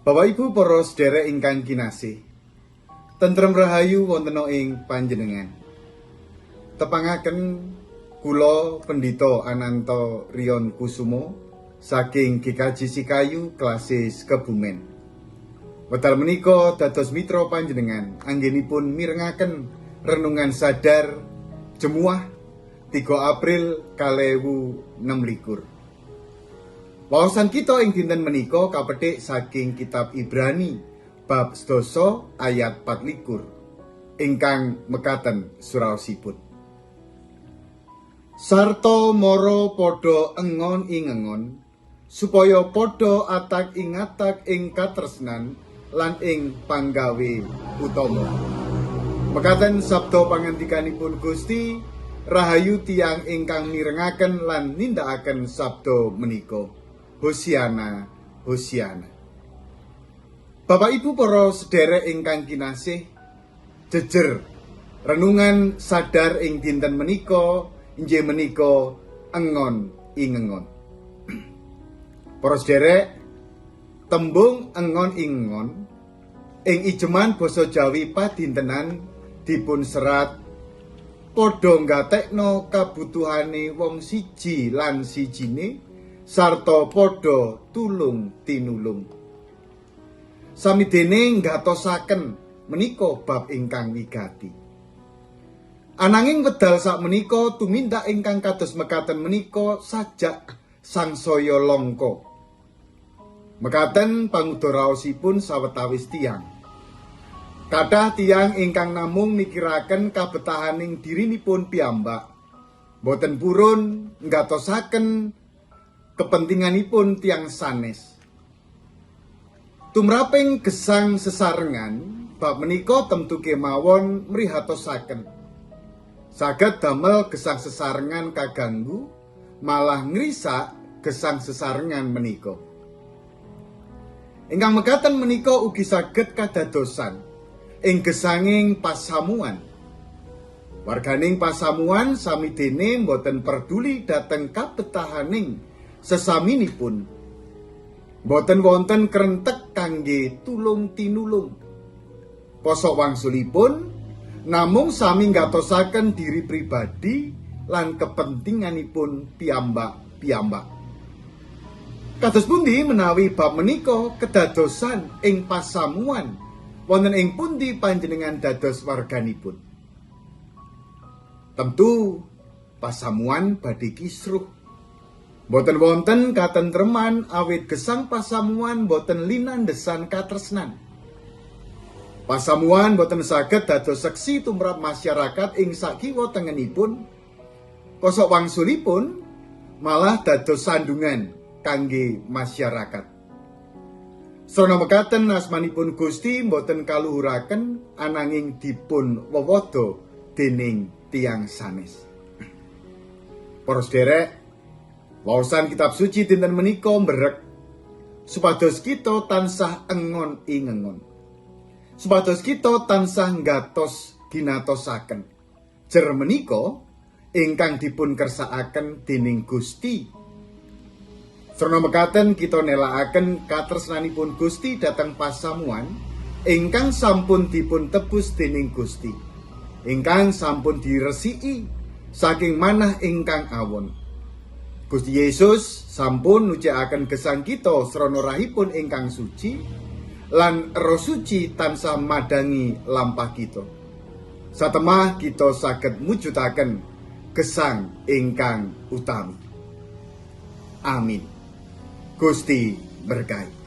Bapak Ibu para sedherek ingkang kinasih, tentrem rahayu wonten ing panjenengan. Tepangaken kula Pendhita Ananto Rion Kusumo saking GKJ Sikayu Klasis Kebumen. Wekdal menika dados mitra panjenengan anggenipun mirengaken renungan sadar Jemuah 3 April 2026. Wawasan kita ing dinten menika kapethik saking kitab Ibrani bab 10 ayat 24 ingkang mekaten suraosipun. Sarta mara padha engon ing engon supaya padha atak ing atak ing katresnan lan ing panggawe utama. Mekaten sabda pangandikanipun Gusti, rahayu tiyang ingkang mirengaken lan nindakaken sabda menika. Hosiana, Hosiana. Bapak Ibu para sedherek ingkang kinasih, jejer renungan sadar ing dinten menika inggih menika engon ing engon. Para sedherek, tembung engon ing engon ing ijeman basa Jawi padintenan dipun serat padha nggatekno kabutuhane wong siji lan sijine sarta padha tulung tinulung. Sami dene nggatosaken menika bab ingkang wigati. Ananging wedal sakmenika tumindak ingkang kados mekaten menika sajak sangsaya langka. Mekaten pangudaraosipun sawetawis tiyang. Kathah tiyang ingkang namung mikiraken kabetahaning dirinipun piyambak, boten purun nggatosaken kepentinganipun tiyang sanes. Tumraping gesang sesarengan, bab menika temtu kemawon mrihatosaken. Saged damel gesang sesarengan kaganggu, malah ngrisak gesang sesarengan menika. Ingkang mekaten menika ugi saged kadadosan ing gesanging pasamuan. Warganing pasamuan sami dene boten peduli dhateng kabetahaning sesaminipun. Boten wonten krentek kangge tulung tinulung. Kosok wangsulipun namung sami nggatosaken diri pribadi lan kepentinganipun piyambak-piyambak. Kados pundi menawi bab menika kedadosan ing pasamuan wonten ing pundi panjenengan dados warganipun? Tentu pasamuan badhe kisruh. Boten wonten katentreman awit gesang pasamuan boten linandesan katresnan. Pasamuan boten saged dados seksi tumrap masyarakat ing sakiwa tengenipun. Kosok wangsulipun malah dados sandungan kangge masyarakat. Srana mekaten asmanipun Gusti boten kaluhuraken ananging dipun wewadha dening tiyang sanes. Para sedherek, waosan kitab suci dinten menika mberek supados kita tansah engon ing engon. Supados kita tansah nggatos ginatosaken. Jer menika ingkang dipun kersakaken dening Gusti. Srana mekaten kita nelakaken katresnanipun Gusti dhateng pasamuan ingkang sampun dipun tebus dening Gusti, ingkang sampun diresiki saking manah ingkang awon. Gusti Yesus sampun nyucikaken gesang kita srana rahipun ingkang suci lan Roh Suci tansah madangi lampah kita. Satemah kita saged mujudaken gesang ingkang utami. Amin. Gusti berkahi.